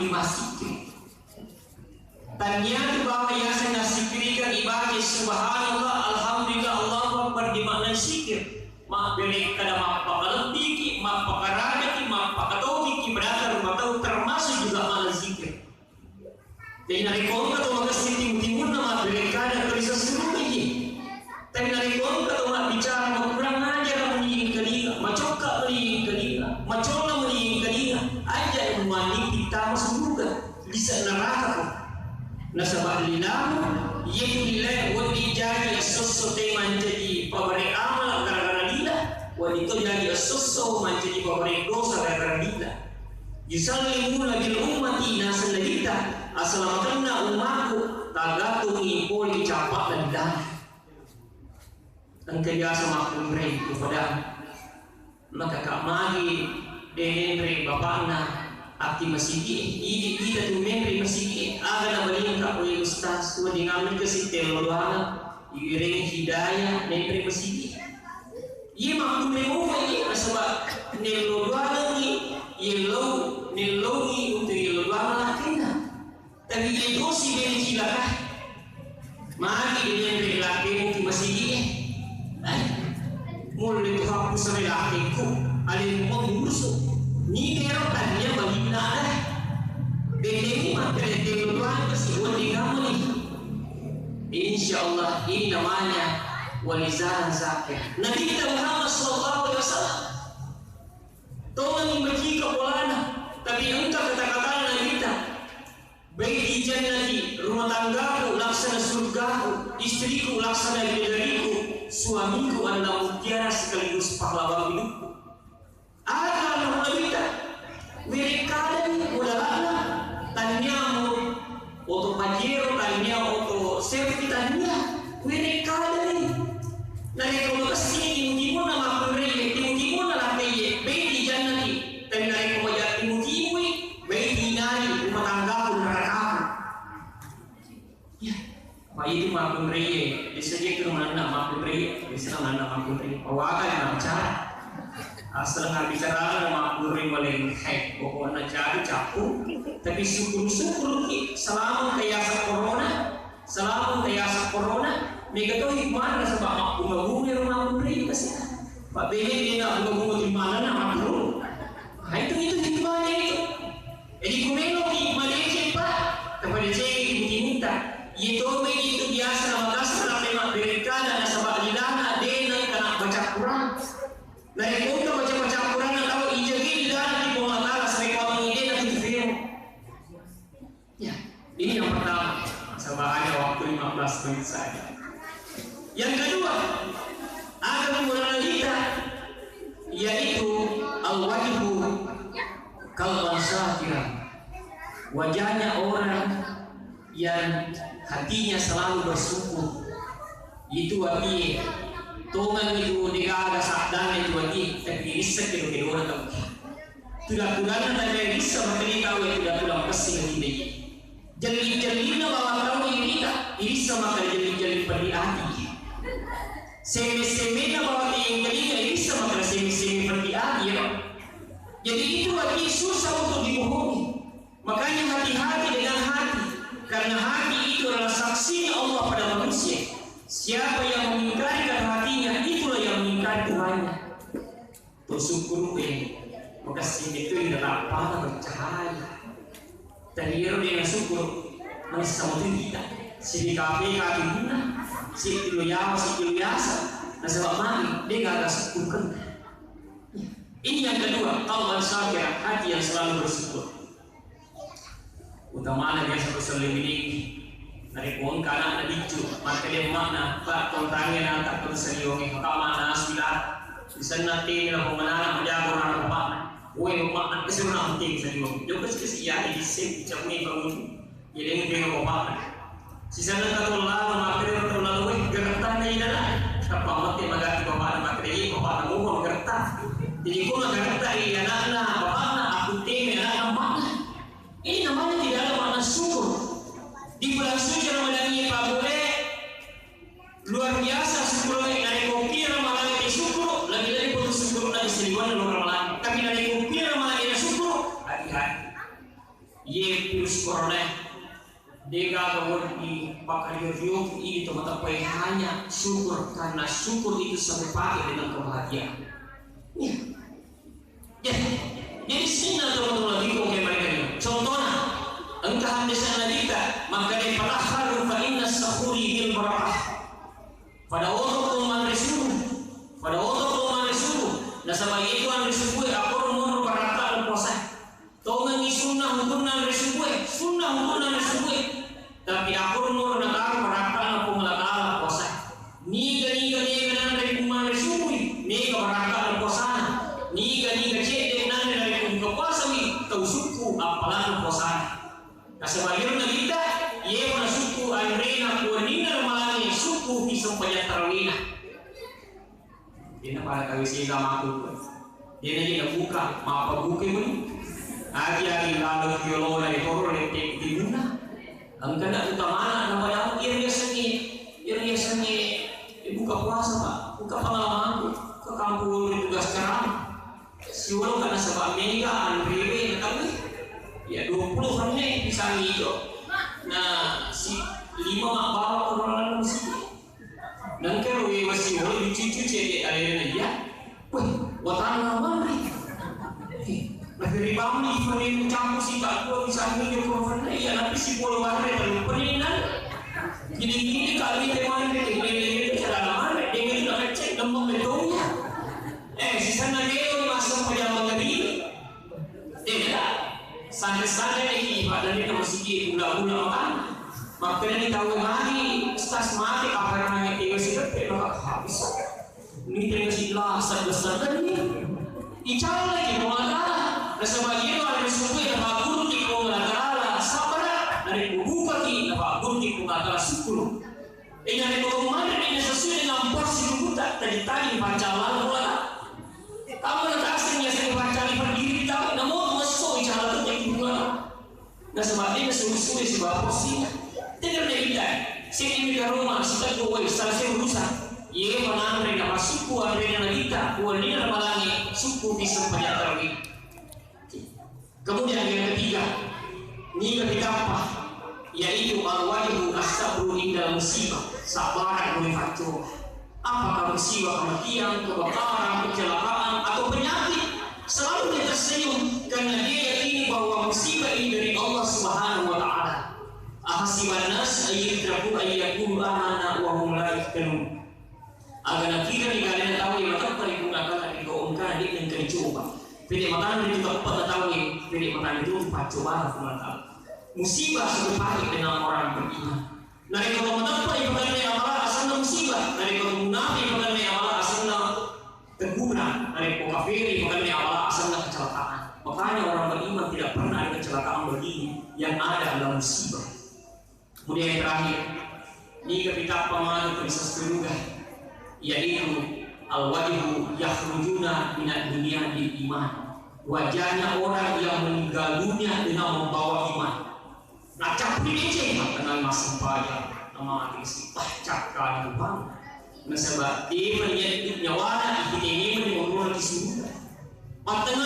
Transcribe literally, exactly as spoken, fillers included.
massikiri. Tania tu bawa yasenna sikirika ibaca subhanallah, alhamdulillah, Allahu Akbar di makna sikir. Mabbere kada mappakalebbiki, mappakarajaki, mappakatokiki, berada rumah tau termasuk juga makna zikir. Jadi narekko engka to makessing timu-timunna mabbere kada to risessurungiki. Tapi narekko engka to mabbicara makurang ajar meni engkalinga, macokka meni engkalinga, macolla meni engkalinga, aja muani pittama suruga. Bisa neraka ko. Nasaba lilamu, iye tu lila wedding jaji esso-esso te mancaji pabere amala gara-gara lila, wedding to jaji esso-esso mancaji pabere dosa gara-gara lila. Yusallimuna bil ummati, naseng Nabitta, asalamakenna ummaku, tagattungi pole cappa'na lilana. Engka biasa makkunrai, kepada maka kak magi de nenre bapakna akki masigi, idi ida tu menre masigi, aga na baling kak we ustaz, wedding ambil ke si telo doana, iwiring hidayah, nenre masigi. Iye makkunrai mofa iye, nasaba nello doanangi, iye lo, nellogi untuk iye lo doana lakena. Tapi iye tosi bene cilaka. Magi de nenre lakemu ki masigi e. Ai. Mulle tu hapus re lakeku. Alemu pengurus. Ni kero tania balinna ada. Bene ni makere telo doang kasi wedding amali. Insya Allah ini namanya walizana zakir. Nabi kita Muhammad sallallahu alaihi wasallam. Tongeng mekika polana, tapi engka kata-katana Nabitta. Baiti jannati, rumah tanggaku laksana surgaku, istriku laksana bidadariku, suamiku adalah mutiara sekaligus pahlawan hidupku. Aga anu Nabitta? Werekkadani modalana, taniamu oto Pajero, tania oto Safety, tania. Werekkadani. Narekko makessing timu-timunna makkunraie, timu-timunna lakkaiye, baiti jannati. Tapi narekko maja timu-timui, baiti nari rumah tanggaku nerakaku. Ya. Apa itu makkunraie? Biasa dia ke rumah anak makkunraie, biasa anak makkunraie. Awaka yang bicara. Asal nggak bicara ada makkunrai paling, hei, pokoknya jadi capu. Tapi syukur-syukur ki, selama kayak corona, Selama tayasa corona, mega to hikmahna nasaba mabbunga-bunga ro makkunrai kasi. Pabbene de nabbunga-bunga timmanna na mabbunga. Nah, itu, itu hikmahnya itu. Jadi kumelo ki madeceng, Pak, kepada cewek ibu timunta. Iya to itu biasa nama kasar sampai mabberekkana nasaba lilana de nengka na baca Quran. Narekko engka baca-baca Quran na tau ijagi lilana di Puang Allah Taala sampai kawang ide na tuju fero. Ya, ini yang pertama. Coba ada waktu lima belas menit saja. Yang kedua, ada menggunakan kita, yaitu al-wajhu qalban syakiran. Wajahnya orang yang hatinya selalu bersyukur. Itu watie, tongang itu degaga saddanna itu watie, tapi risseng kedo-kedona tau. Tudang-tudanna tania risseng makkeda tau, tudang-tudang pessing ri dai. Jelli-jellinna bawang tau irita, irisseng makkeda jelli-jelli peddi ati. Seme-semenna bawang tengkalinga, irisseng makkeda seme-seme peddi ati, ya. Jadi itu watie susah untuk dibohongi. Makanya hati-hati dengan hati, karena hati itu adalah saksinya Allah pada manusia. Siapa yang mengingkari kata hatinya, itulah yang mengingkari Tuhannya. Tuh syukur deh, makessing itu indah lapar bercahaya. Tadi ero dia syukur, mana sama tuh kita. Si di kafe kaki guna, si kilo yawa, si kilo yasa. Nah sebab mari, dia gak ada syukur kan. Ini yang kedua, qalban syakira, hati yang selalu bersyukur. Utamana biasa ku selliwini, narekko engka anakna biccu, makkeda emma'na, "Pak, tongtangngi anakta ko saliwengnge, maka amanna asu ila." Sisenna temi lako manana majago rana bapakna. Woi, bapakna, kesirna temi saliwengnge. Jokka sikasi iya, disseng, dicabuni bangun. Jadi mungkin bapakna. Sisenna engka tau lalo, makkeda tau lalo, "Woi, gerettang na ina na." Tappa mette magatti bapakna, makkeda, "Iya, bapakna muko magerettang." Jadi ko magerettang iya anakna, bapakna, aku temi anakna, emma'na. Ini namanya tidak ada makna syukur. Di bulan suci Ramadan ini, Pak Bule, luar biasa syukur lagi. Narekko pira malai syukur, lebih-lebih butuh syukur lagi seribuan dalam Ramadan. Tapi narekko pira malai syukur, hati-hati. Ye virus corona, degaga wedding pakario-rioki idi to mateppai, hanya syukur, karena syukur itu satu paket dengan kebahagiaan. Iya. Jadi, jadi sina to matulagi ko ke mereka ini. Contohnya, engka hadis Nabi ta, maka dia fatahharu fa inna sahuri bil barakah. Pada oto ko manre subuh, pada oto ko manre subuh. Nasaba iye ko anre subuh, akoro monro barakah dan puasa. Tongengngi sunnah hukunna anre subuh e, sunnah hukunna anre subuh e. Tapi akoro monro nataro barakana Puang Allah Taala puasa. Niga-niga mega nanre ku manre subuh, mega barakana puasana. Niga-niga cedde nanre narekko buka puasawi, tau sukku appalanna puasana. Nasaba iyaro Nabitta, iye nasukku anrena ku wenninna ramalangnge, sukku pi sempajang tarawihna. Dena pada kawisi agamaku. Dena je nabuka, mappabuke meni. Agi-agi lalo ki yolona e toro lette timunna. Engka na utamana na pada iya riasengnge, iya riasengnge buka puasa, Pak. Buka pengalamanku ke kampung di tugas ceramah. Siolo kana sebab mega anrewe na tahu. Ya dua puluh menit bisa ngijo. Nah, si lima mak bawa ke ruangan masjid. Nengka ro wewa siolo dicucu cedde alena iya. Weh, watana manre. Eh, nageri bammi ifane mucampu si tak dua bisa ngijo ko fana iya, tapi si polo bare terlupa ni nan. Gini-gini kali te manre, te lele-lele cara manre, dengan nak cek lembang betul ya. Eh, sisenna geo masuk pajama gari. Tidak. Santai-santai ni, Pak, dan dia masih gula-gula makan. Makanya ni tahu lagi, stas mati, apa namanya, dia masih depe, maka habis. Ini dia masih lah, sadar-sadar ni. Icalla ki Puang Allah Taala. Nasaba iyaro anre subuh e napagguruki Puang Allah Taala sabbara, narekko bukaki napagguruki Puang Allah Taala sukkuru. Ega narekko manre de nasesuai dengan porsi tubuhta, tadi-tadi pancallang Puang Allah Taala. Kamu na taseng ya sing pancali perdiri tau, namo tu ngesso icalla tu jadi Puang Allah Taala. Nasaba de nasuri-suri sebab porsi. Tegar de kita, sing ini ke rumah, sing tak kuat, selesai urusan. Ye mananre na masukku anre na kita, kuat ni na malangi, suku bisa penyakit. Kemudian yang ketiga, niga pitappa, yaitu al-wajhu as-sabru indal musibah, sabbara mulai faccoba. Apakah musibah kematian, kebakaran, kecelakaan, atau penyakit, selalu dia tersenyum karena dia yakini bahwa musibah ini dari Allah Subhanahu wa Ta'ala. Ahasiban nas ayyutraku ayyakulu amanna wa hum la yuftanun. Aga nakirani galena tau e mateppa ri Puang Allah Taala ri gau engkana de nengka dicoba. Pede matanre tu teppa tau e, pede matanre tu paccoba Puang Allah Taala. Musibah satu paket dengan orang beriman. Narekko to mateppa ipakenna Allah asenna musibah, narekko to munafik ipakenna Allah asenna teguran, narekko kafir ipakenna Allah asenna kecelakaan. Makanya orang beriman tidak pernah ada kecelakaan begini, yang ada adalah musibah. Kemudian yang terakhir, niga pitappa matu ke sasturuga, yaitu al-wajhu yakhrujuna minad dunya bil iman. Wajahnya orang yang meninggal dunia dengan membawa iman. Nacappuri deceng, matengnga massempajang, namati si paccakkana Puang. Nasaba depa nyawana ikitengeng mani monro ki suruga. Matengnga